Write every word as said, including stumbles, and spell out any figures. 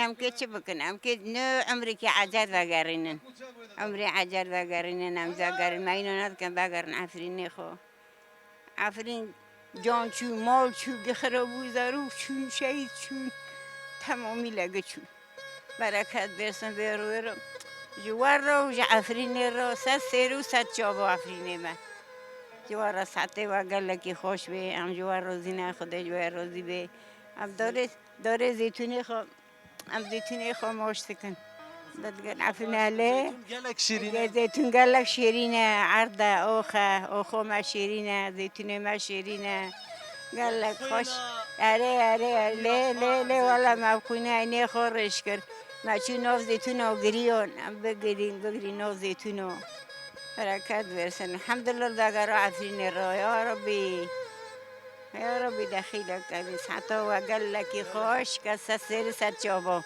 Em kê çi bikin? Em kê ne emrikê ecer vegerînin. Emrê ecer vegerînin, em vegerin. Me îno nedikin vegerin Efrînê xwe. Efrîn can çû, mal çû, gixira bû, zarok çûn, şehîd çûn. Temamî legi çûn. Bereket bersin vê rûyê re. Ji we re û ji Efrînê re, sed sêr û sed çava Efrînê me. Ji we re saetê we gelekî xweş bê. Em ji we razî ne, Xwedê ji we razî bê. Em darê, darê zeytûnê xwe, em zeytûnê xwe maç dikin. Dadikin Efrînê lê. Zeytûn gelek şîrîn e. Zeytûn gelek şêrîn e, erd e, ox e, oxo me şêrîn e, zeytûnê me şêrîn e. Gelek xweş. Erê, erê, erê, lê, lê, lê, wela me xwîna eynê xwe rêj kir. Me çû nav zeytûno giriyon, em bigirîn, bigirîn nav zeytûno. Bereket versin. Elhamdulillah, dagara Efrînê re, ya Rabbî. Ya Rabbî, dexîlek, evî seheta we gelekî xweş, ke sed sêrî sed çava.